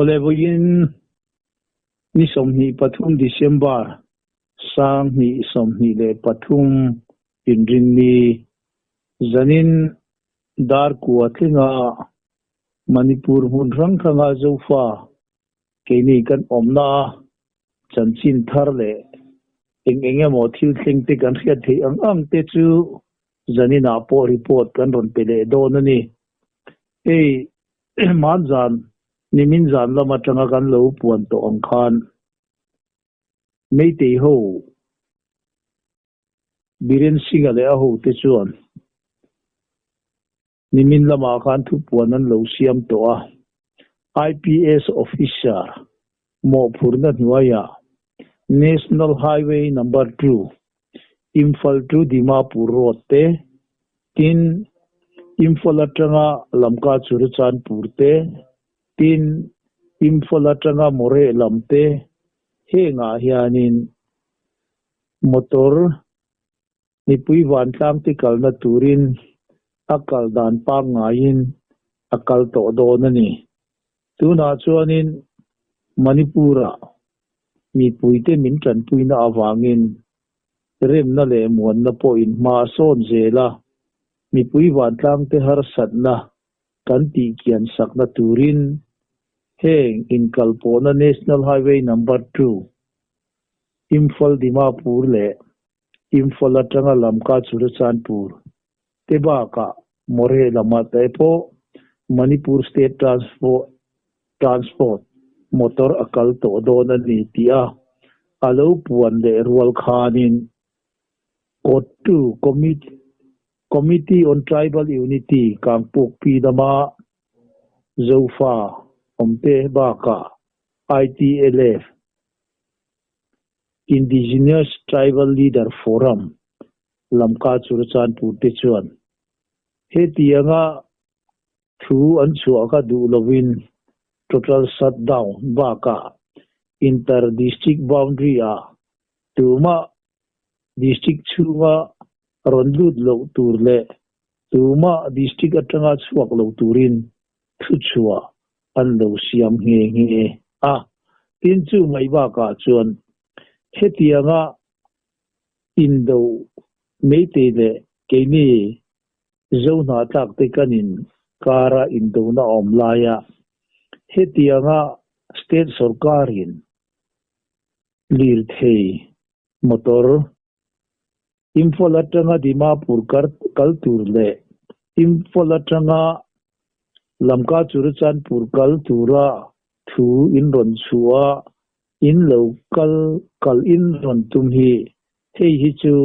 Awle vawiin ni 23 December 2023 Inrinni zanin dar kua tlinga Manipur hmun hrang hranga Zofa keini kan awmna a chanchin thar leh eng eng emaw thil thleng te kan hriat theih ang ang te chu zaninah pawh report kan rawn pe leh dawn a ni. Hei Hmanzan nimin zan lam atanga kan lo puan tawh ang khan Meitei ho Biren Singh-a leh a hote chuan nimin lamah khan thupuan an lo siam tawh a, IPS officer mawhphurhna hnuaiah National Highway Number 2, Imphal to Dimapur Road te, tin, Imphal atanga Lamka Churachandpur te, tin, Imphal atanga Moreh lam te, hengah hianin motor mipui vantlang te kalna turin a kal dan pangngaiin a kal tawh dawn a ni. Tunah chuanin Manipur-ah mipuite min tanpuina avangin remna leh muanna pawhin hma a sawn zel a, mipui vantlangte harsatna kan tihkian sakna turin heng inkalpawhna National Highway Number 2, Imphal Dimapur leh Imphal atanga Lamka Churachandpur te bakah Moreh lamah te pawh Manipur State Transport motor a kal tawh dawn a ni tih a a lo puan leh rual khanin Kawttu Committee on Tribal Unity Kangpukpi lama Zofa awmte bakah ITLF Indigenous Tribal Leader Forum Lamka Churachandpur te chuan hetianga thu an chhuah kha duh lovin total shutdown bakah inter district boundary ah tumah district chhunga rawn lut loh tur leh tumah district atanga chhuak lo turin thu chhuah an lo siam nghe nghe a. Tin chu mai bakah chuan hetianga indo Meitei leh keini Zohnahthlak te kan in kara indona awm laia hetianga state sorkarin lirthei motor Imphal atanga Dimapur kal tur leh Imphal atanga Lamka Churachandpur kal tura thu in rawn chhuah a, in lo kal kal in rawn tum hi hei hi chu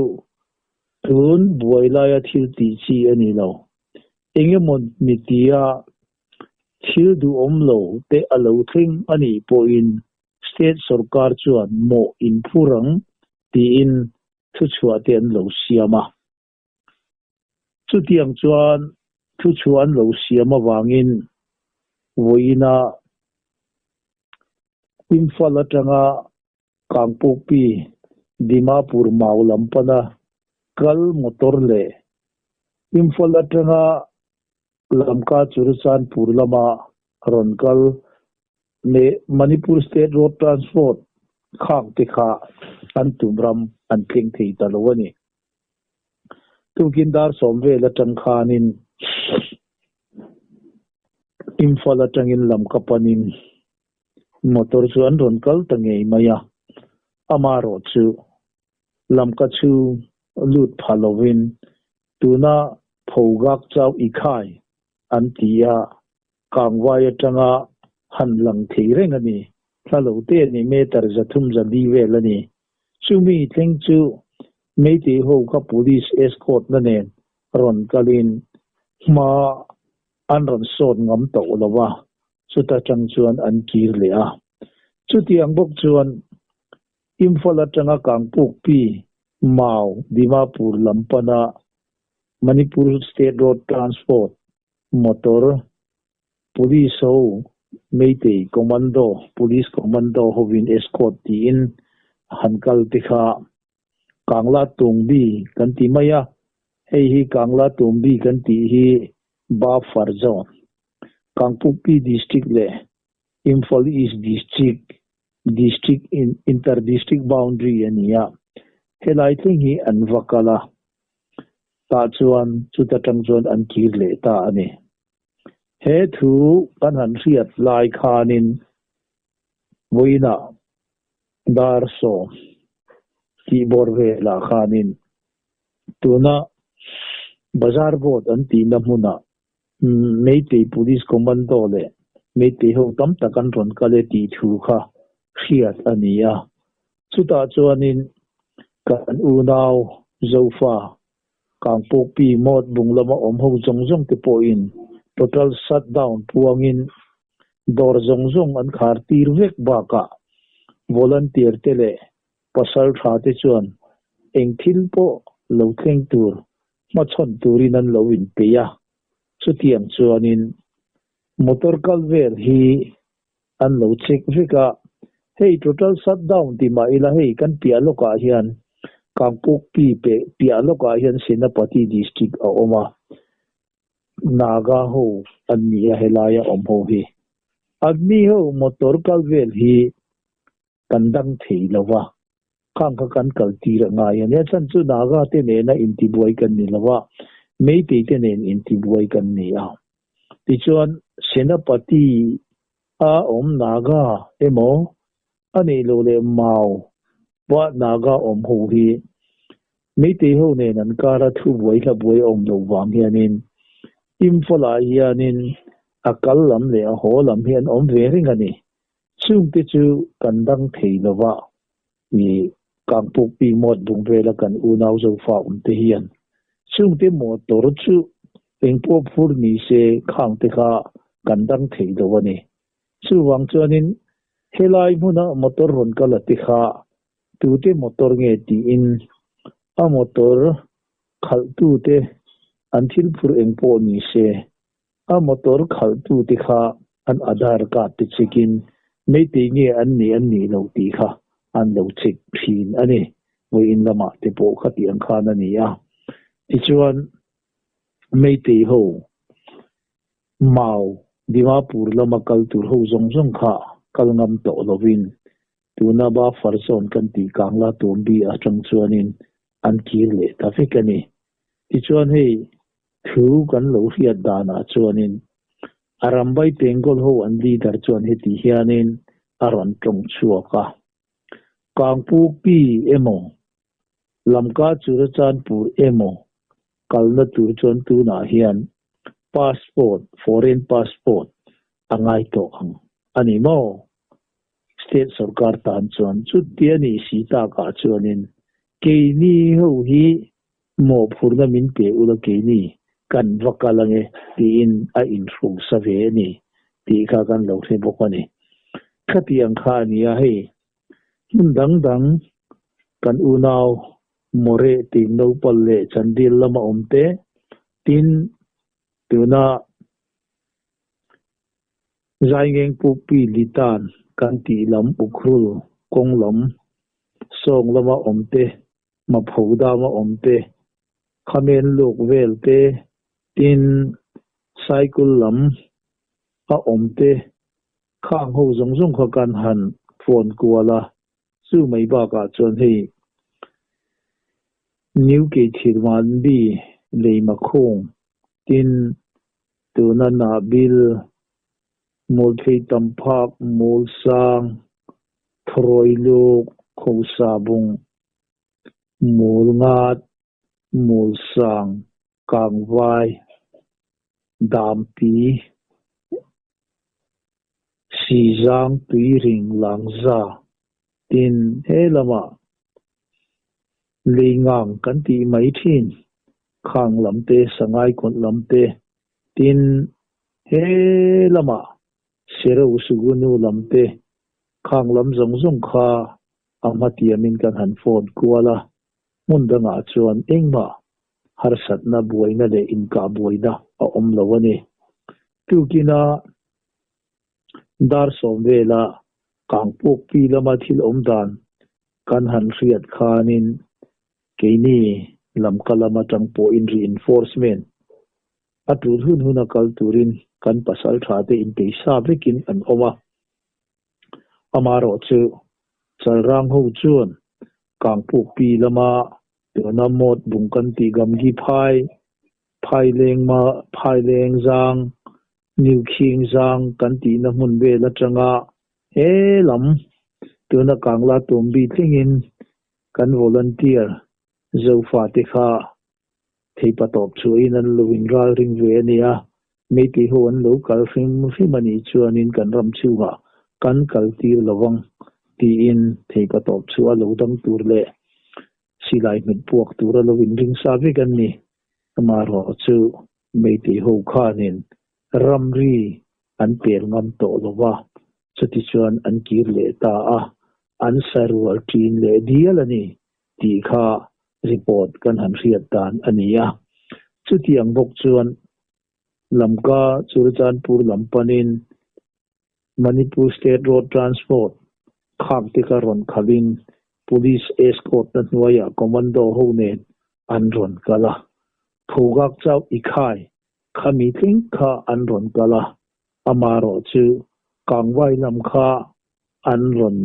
tun buai laia thil tih chi a ni lo. Engemaw ni tia thil duhawm lo te a lo thleng a nih pawhin state sorkar chuan mawh in phur ang tiin thuchhuah te an lo siam a. Chutiang chuan thuchhuah an lo siam avangin vawiina Imphal atanga Kangpokpi, Dimapur mau lam pana kal motor leh Imphal atanga Lamka Churachandpur lama rawn kal Manipur State Road Transport khang te kha an tum ram an thleng thei ta lo a ni. Tukin dar sawm vel atang khanin Imphal atangin Lamka panin motor chu an rawn kal ta ngei mai a, amaherawh chu Lamka chhung lut pha lovin tuna Phogak Chau Ikhai an ti a, Kangvai atanga han lang thei reng a ni. Hla lo te a ni, meter 304 vel a ni. Chumi thleng chu Meitei ho kha police escort na nen rawn kalin hma an rawn sawt ngam tawh lo a, chuta tang chuan an kir leh a. Chutiang bawk chuan Imphal atanga Kangpukpi, Mau, Dimapur lam pana Manipur State Road Transport motor police ho Meitei commando police commando hovin escort tiin han kal te kha Kangla Tungbi kan ti mai a, hei hi Kangla Tungbi kan tih hi buffer zone Kangpukpi district leh. Imphal East District, District Inter District Boundary a ni a, helai thleng hi an va kal a, tah chuan chuta tang chuan an kir leh ta a ni. He thu kan han hriat lai khanin vawiinah dar sawm tih bawr velah khanin tuna Bazar Board an tihna hmunah Meitei Police Commando leh Meitei ho tam tak an rawn kal e tih thu kha hriat a ni a. Chutah chuanin kan unau Zofa Kangpawkpi mawt bung lama awm ho zawng zawng te pawhin total shutdown puangin dawr zawng zawng an khar tir vek bakah volunteer te leh pasal tha te chuan eng thil pawh lo thleng tur hmachhawn turin an lo inpeih a, chutiang chuanin motor kal vel hi an lo check vek a, hei total shutdown ti mah ila hei kan piah lawkah hian Kangpokpi peh piah lawkah hian Senapati district a awm a, Naga ho an ni a helaia awm ho hi. Admi ho motor kal vel hi kan dang thei lo va, khang kha kan kal tir a ngai a nia. Chhan chu Naga te nena intibuai kan ni lo va, Meitei te nen intibuai kan ni a. Tichuan Senapati a awm Naga emaw a neih loh leh Mau pawh Naga awm ho hi Meitei ho nen an kara thu buai hla buai a awm loh vang hianin Imphal ah hianin a kal lam leh a haw lam hi an awm ve reng a ni. Chungte chu kan dang thei lo va, i Kangpukpi mawt bung vela kan unau Zofa awmte hian chungte motor chu engpawh phur ni se khangte kha kan dang thei lo a ni. Chuvang chuanin helai hmuna motor rawn kal a te kha tute motor nge tiin a motor khalhtute an thil phur engpawh ni se A motor khalhtute kha an Aadhaar card te check in Meitei nge an nih an nih loh tih kha an lo check thin a ni. Vawiin lamah te pawh khati ang khan a ni a. Tichuan, Meitei ho Mau, Dimapur lama kal tur ho zawng zawng kha kal ngam tawh lovin tuna buffer zone kan tih Kangla Tuambi atang chuanin an kir leh ta vek a ni. Tichuan hei Thu kan lo hriat danah chuanin Arambai Bengal ho an leader chuan heti hianin a rawn tawng chhuak a, Kangpukpi emaw, Lamka Churachandpur emaw kalna tur chuan tunah hian passport, foreign passport, a ngai tawh ang a ni maw? State sorkar tan chuan chutia nih si takah chuanin keini ho hi Mawhphurhna min pe ula keini kan va kal ange tiin a inhrusa ve a ni tih kha kan lo hre bawk a ni. Khatiang kha a nia hei hmun dang dang kan unau Moreh tih Nopal leh Chandil lama awm te tin tuna Zaingeng Pukpi Litan kan tih lam Ukhrul kawng lam sawng lama awm te Mapho dama awm te, Khamen luk vel te, tin cycle lam a awm te, khang ho zawng zawng kha kan han phone kual a, chu mai bakah chuan hei New Keithirmanbi Leima Khung, tin tuna Nahbil, Mawlthei Tamphak, Mawlsang, Thurawi Luk, Khosabung, Mul ngat, mul sang, kangvai, dampi, sizang, tuiring, langza, tin he lamah leingang kan tih mai thin, khang lam te, sangai kawlh lam te, tin he lamah Sero Sugunu lam te, khang lam zawng zawng kha a hmatiamin kan han phone kual a, hmun dangah chuan engmah harsatna buaina leh inkah buaina a awm lo a ni. Tukina dar sawm vela Kangpukpi lama thil awm dan kan han hriat khanin keini lamka lam atang pawhin reinforcement a tul hun huna kal turin kan pasal tha te inpeisa vekin an awm a. Amaherawhchu, Chalrang ho chuan Kangpukpi lama tuna mawt bung kan tih Gamgi phai, Phaileng ma, Phaileng zang, Niukhing zang kan tihna hmun vel atanga he lam tuna Kangla Tumbi thlengin kan volunteer Zofate kha Theipa tawp chhuahin an lo inral ring ve a nia, Meitei ho an lo kal hrim hrim a nih chuanin kan ram chhungah kan kal tir lo vang tiin theipa tawp chhuah a lo dang tur leh silai hmet puak tur a lo inring sa vek an ni. Amaherawh chu Meitei ho khanin ramri an pel ngam tawh lo va, chutichuan an kir leh ta a, an sarual ṭin leh dial a ni tih kha report kan han hriat dan a ni a. Chutiang bawk chuan Lamka Churachandpur lam panin Manipur State Road Transport khak te kha rawn khalhin Police escort na hnuaiah commando ho nen an rawn kal a. Phugak chauh i khai khami tling kha an rawn kal a, amaherawh chu Kangvai lam kha an rawn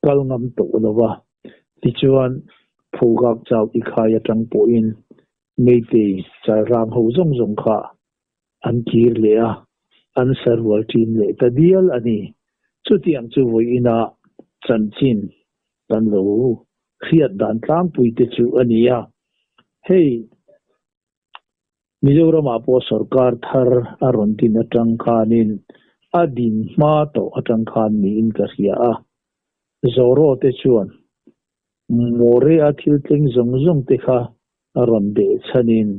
kal ngam tawh lo va, tichuan Phugak chauh i khai atang pawhin Meitei chalrang ho zawng zawng kha an kir leh a, an sarual ṭin leh ta dial a ni. Chutiang chu vawiinah chanchin kan lo hriat dan tlangpui te chu a ni a. Hei Mizoramah pawh sorkar thar a rawn din atang khanin a din hma tawh atang khan niin ka hria a. Zoro te chuan Morea thil tleng zawng zawng te kha a rawn beh chhanin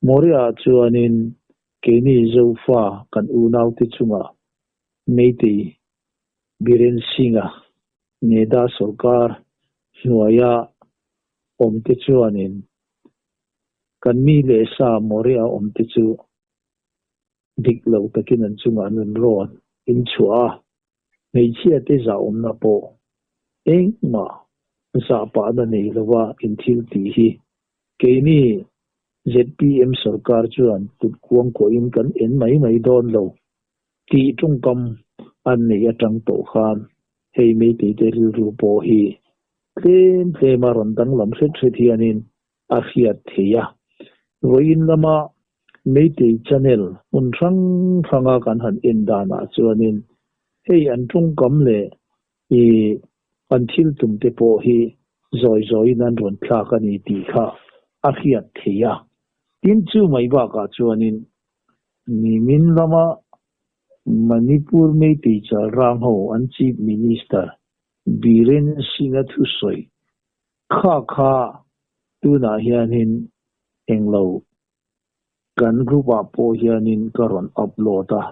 Morea chuanin keini Zofa kan unaute chungah Meitei Biren Singh-a Neda sorkar hnuaia awmte chuanin kan mi leh sa Morea awmte chu dik lo takin an chungah nun rawn inchhuah a, hmeichhiate zahawmna pawh engmah zahpahna nei lova inthil tih hi keini zpm sorkar chuan kut kuangkuahin kan en mai mai dawn lo tih tawngkam an nei atang tawh khan hei Meiteite rilru pawh hi tlem tlem a rawn danglam hret hret hianin a hriat theih a. Vawiin lama Meitei channel hmun hrang hranga kan han en danah chuanin hei an tawngkam leh ih an thil tum te pawh hi zawi zawiin an rawn thlak a ni tih kha a hriat theih a. Tin chu mai bakah chuanin nimin lama Manipur Meitei Chalrang ho an Chief Minister Biren Singh-a thusawi Kha kha tunah hianin englo kan group ah pawh hianin ka rawn upload a,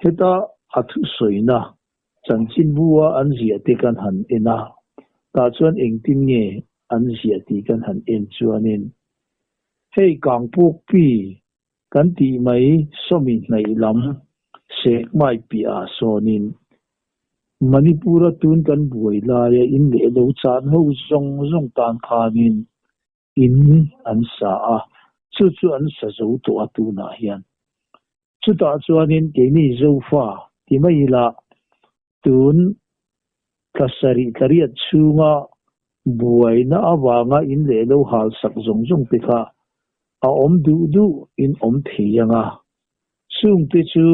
heta a thusawina chanchinbu a an ziah te kan han en a, tah chuan engtin nge an ziah tih kan han en chuanin hei Kangpukpi kan tih mai sawmi hnaih lam Sekmai piah ah sawnin Manipur-a tun kan buai laia in leh lo chan ho zawng zawng tan khanin in an sa a, chu chu an sa zo tawh a tunah hian. Chutah chuanin keini Zofa ti mai ila tun thla sarih thla riat chhunga buaina avanga in leh lo hal sak zawng zawng te kha a awm duh duh in awm thei ang a, chungte chu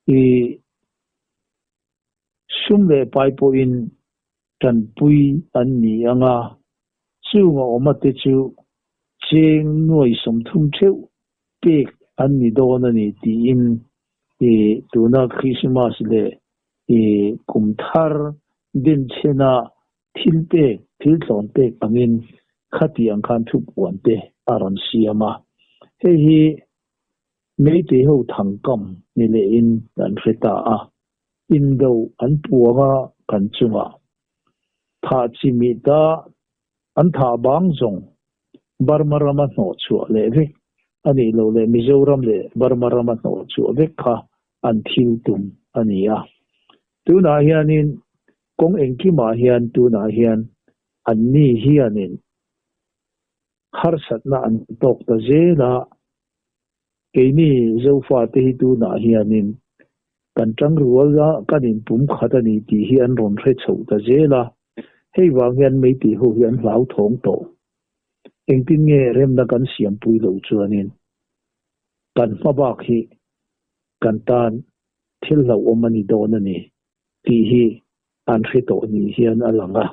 I sum leh pai pawhin tanpui an ni ang a, chung a awm ate chu cheng nuai 30 theuh pek an ni dawn a ni tiin i tuna Krismas leh i kum thar denchhena thil pek, thil tlawn pek angin khatiang khan thupuan te a rawn siam a. Hei hi Meitei ho thangkam ni lehin kan hre ta a, indo an puang a kan chungah. Thah chimih ta an thah bang zawng Burma rama hnawh chhuah leh vek a nih loh leh Mizoram leh Burma rama hnawh chhuah vek kha an thil tum a ni a. Tunah hianin kawng engkimah hian tunah hian anni hianin harsatna an tawk ta zel a, keini Zofate hi tunah hianin Kan tangrual a, kan inpum khat a ni tih hi an rawn hre chhoh ta zel a. Hei vang hian Meitei ho hi an hlauthawng tawh. Engtin nge remna kan siampui loh chuanin kan hma bak hi kan tan thil hlauhawm a ni dawn a ni tih hi an hre tawh ni hian a lang a.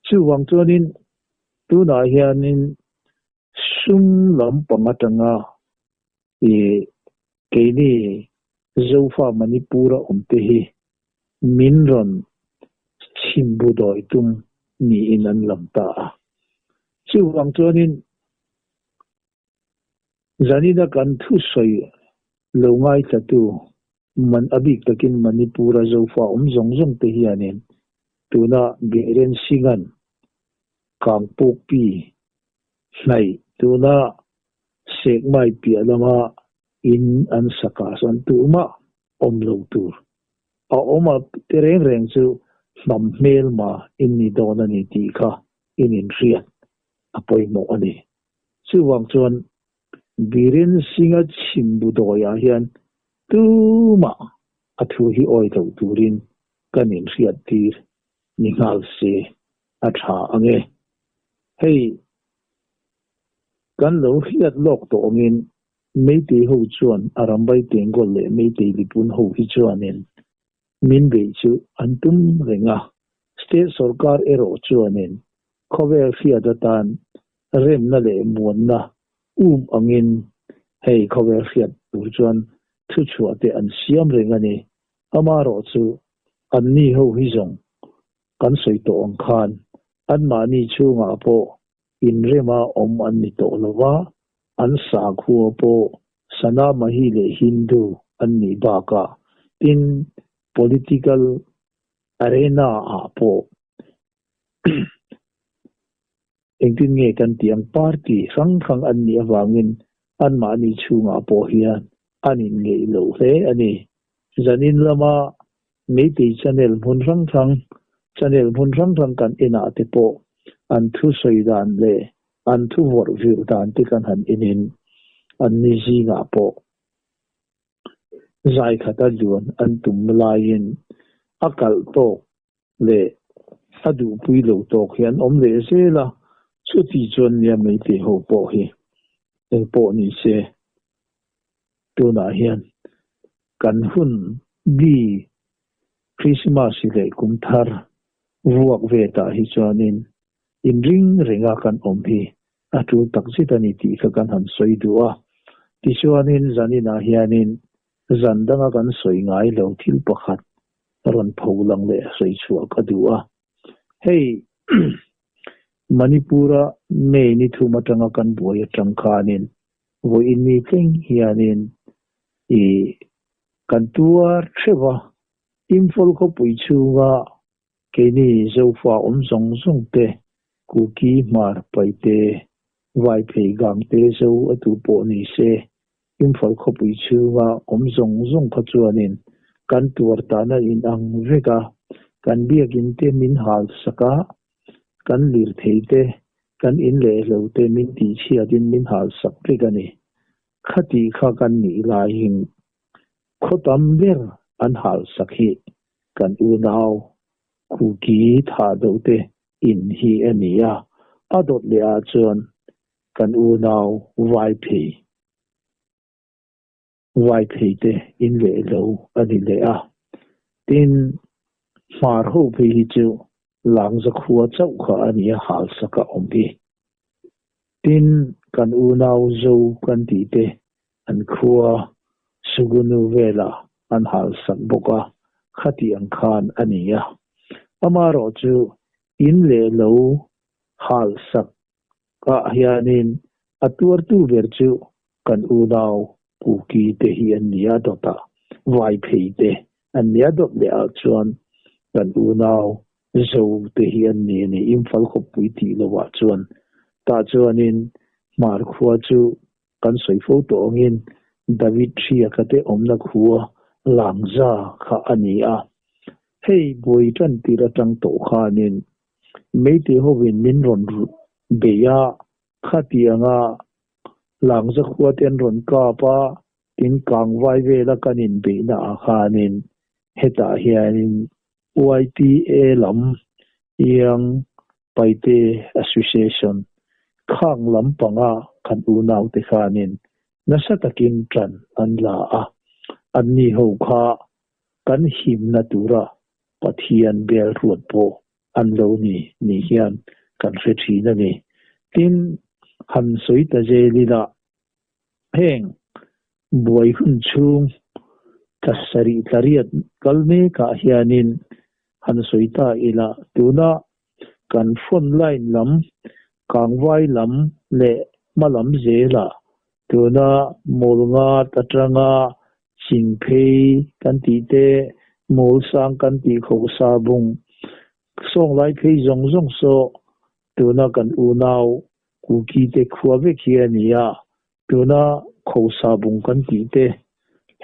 Chuvang chuanin tunah hianin sum lampang atanga ih keini Zofa Manipur-a awmte hi min rawn chhimbu dawi tum niin an lang ta a. Chuvang chuanin zanina kan thusawi lo ngaithlatu man a bik takin Manipur-a Zofa awm zawng zawng te hianin tuna Biren Singh-a'n Kangpokpi hnaih tuna Sekmai piah lama in an sakah sawn tumah awm lo tur a awm a te reng reng chu hnam hmelma in ni dawn a ni tih kha in inhriat a pawimawh a ni. Chuvang chuan Biren Singh-a chhimbu dawiah hian tumah a thu hi awi loh turin kan inhriat tir ni nghal se a tha ang e. Hei kan lo hriat lawk tawh angin Meitei ho chuan Arambai Tengol leh Meitei Lipun ho hi chuanin min beih chu an tum reng a, state sorkar erawh chuanin khawvel hriat atan remna leh muanna um angin hei khawvel hriat tur chuan thuchhuah te an siam reng a ni. Amaherawh chu anni ho hi zawng kan sawi tawh ang khan anmahni chhungah pawh inrema awm an ni tawh lo va, an sakhua pawh Sanamahi leh Hindu an nih bakah tin political arena ah pawh engtin nge kan tih ang party hrang hrang an nih avangin anmahni chhungah pawh hian an inngeih lo hle a ni. Zanin lama Meitei channel hmun hrang hrang channel hmun hrang hrang kan enah te pawh an thu sawi dan leh an thu vawrh virh dan te kan han enin an ni zingah pawh zai khata luan an tum laiin a kalh tawk leh a duhpui lo tawk hi an awm leh zel a, chuti chuan nia Meitei ho pawh hi engpawh ni se tunah hian kan hun bi Krismas leh kum thar vuak ve tah hi chuanin inring renga kan awm hi a tul tak zet a ni tih kha kan han sawi duh a. Tichuanin zaninah hianin zan danga kan sawi ngai lo thil pakhat rawn pho lang leh sawi chhuah ka duh a. Hei Manipur-a May ni thum atanga kan buai atang khanin vawiin ni thleng hianin i kan tuar theuh a, Imphal khawpui chhunga keini Zofa awm zawng zawng te, Kuki hmar paite, Vaiphei gangte Zo a tu pawh ni se, Imphal khawpui chhunga awm zawng zawng kha chuanin kan tuar tan a inang vek a, kan biakinn te min hal sak a, kan lirthei te, kan in leh hlo te min tihchhiatin min hal sak vek a ni. Khati kha kan nih laiin khaw tam ber an hal sak hi kan unau Kuki thah deuh te in hi a ni a, a dawt leh ah chuan kan unau Vaiphei Vaiphei te in leh lo a ni leh a. Tin, Hmar ho phei hi chu Langza khua chauh kha a ni a hal sak a awm hi. Tin, kan unau Zo kan tih te an khua Sugunu velah an hal sak bawk a, khati ang khan a ni a. Amaherawhchu in leh lo hal sak ah hianin a tuartu ber chu kan unau Kuki te hi an ni a dawtah Vaiphei te an ni a dawt leh ah chuan kan unau Zo te hi an ni a ni Imphal khawpui tih loh ah chuan tah chuanin Hmar khua chu kan sawi fo tawh angin David Hriaka te awmna khua Langza kha a ni a. Hei buai tan tir atang tawh khanin Meitei hovin min rawn bei a, khatianga Langza khua te an rawn kap a. Tin kangvai vela kan inbeihna ah khanin hetah hianin YPA lam Young Paite Association khang lampanga kan unaute khanin nasa takin ṭan an la a, anni ho kha kan himna tura Pathian bel ruat pawh an lo ni ni hian kan hre ṭhin a ni. Tin, han sawi ta zel ila, heng buai hun chhung tla sarih tla riat kal mekah hianin han sawi ta ila, tuna kan front line lam, kangvai lam leh hma lam zelah Tuna Mawlngat atanga Chingphei kan tih te, Mawlsang kan tih khawhsa bung sawnglai phei zawng zawng saw tuna kan unau Kuki te khua vek hi a ni a, tuna khawhsa bung kan tih te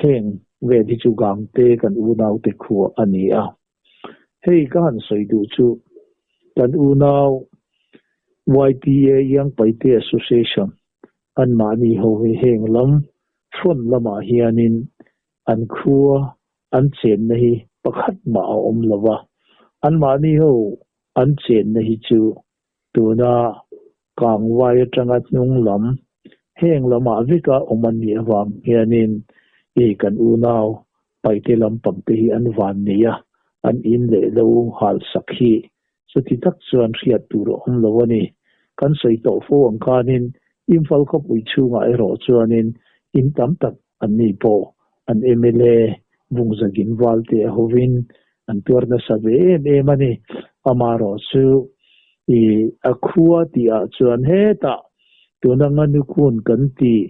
heng vel hi chu Gangte kan unau te khua a ni a. Hei ka han sawi duh chu kan unau YPA Young Paite Association anmahni ho hi heng lam front lamah hianin an khua an chenna hi pakhat mah a awm lo va, anmahni ho an chenna hi chu tuna Kangvai atanga hnung lam heng lamah veka awm an nih avang hianin i kan unau Paite lampang te hi an van nei a, an in leh lo hal sak hi chuti tak chuan hriat tur a awm lo a ni. Kan sawi tawh fo ang khanin Imphal khawpui chhungah erawh chuanin in tam tak an ni pawh an mla vungzagin valte a hovin an tuar nasa ve em em a ni. Amaherawh chu i a khua tihah chuan hetah tuna Nganukun kan tih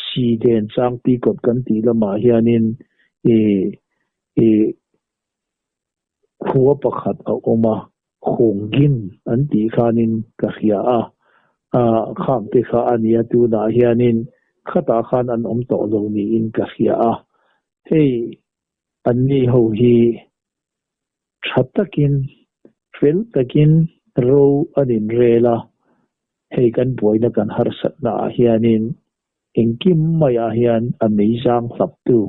si den changpi kawt kan tih lamah hianin i i khua pakhat a awm a, Hawngin an tih khanin ka hria a, khang te kha a nia tunah hianin khatah khan an awm tawh lo niin ka hria a, hei anni ho hi tha takin fel takin ro an inrel a, hei kan buaina kan harsatna ah hianin Engkim maiah hian a meizang hlaptu,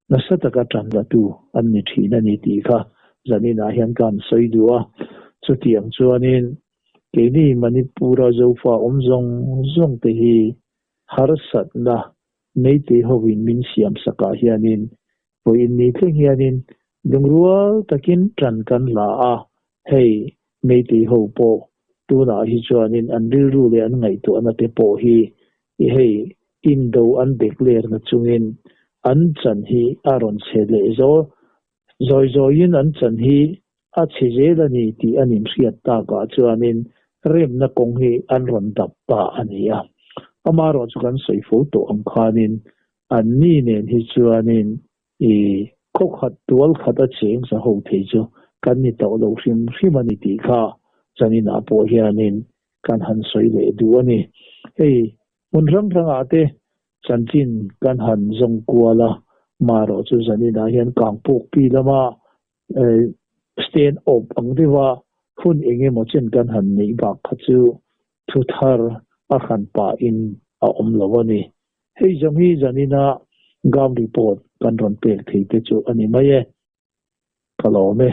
nasa taka tanlatu an ni thin a ni tih kha zaninah hian ka han sawi duh a. Chutiang chuanin keini Manipura Zofa awm zawng zawng te hi harsatna Meitei hovin min siam sakah hianin vawiin ni thleng hianin lungrual takin tan kan la a, hei Meitei ho pawh tunah hi chuanin an rilru leh an ngaihtuahna te pawh hi i hei indo an declare na chungin an chan hi a rawn chhe leh zo zawi zawiin an chan hi a chhe zel a ni tih an inhriat takah chuanin remna kawng hi an rawn dap ta a ni a. Amaherawh chu kan sawi fo tawh ang khanin anni nen hi chuanin I khaw khat tual khat a cheng sa ho thei chu kan ni tawh lo hrim hrim a ni tih kha zaninah pawh hianin kan han sawi leh duh a ni. Hei hmun hrang hrangah te chanchin kan han zawng kual a, marawh chu zaninah hian Kangpawkpi lama stand up ang deuha hun eng emaw chen kan han neih bak kha chu thu thar a hran pahin a awm lo a ni. Hei zawng hi zanina ground report kan rawn pek thei te chu a ni mai e. Ka lawm e.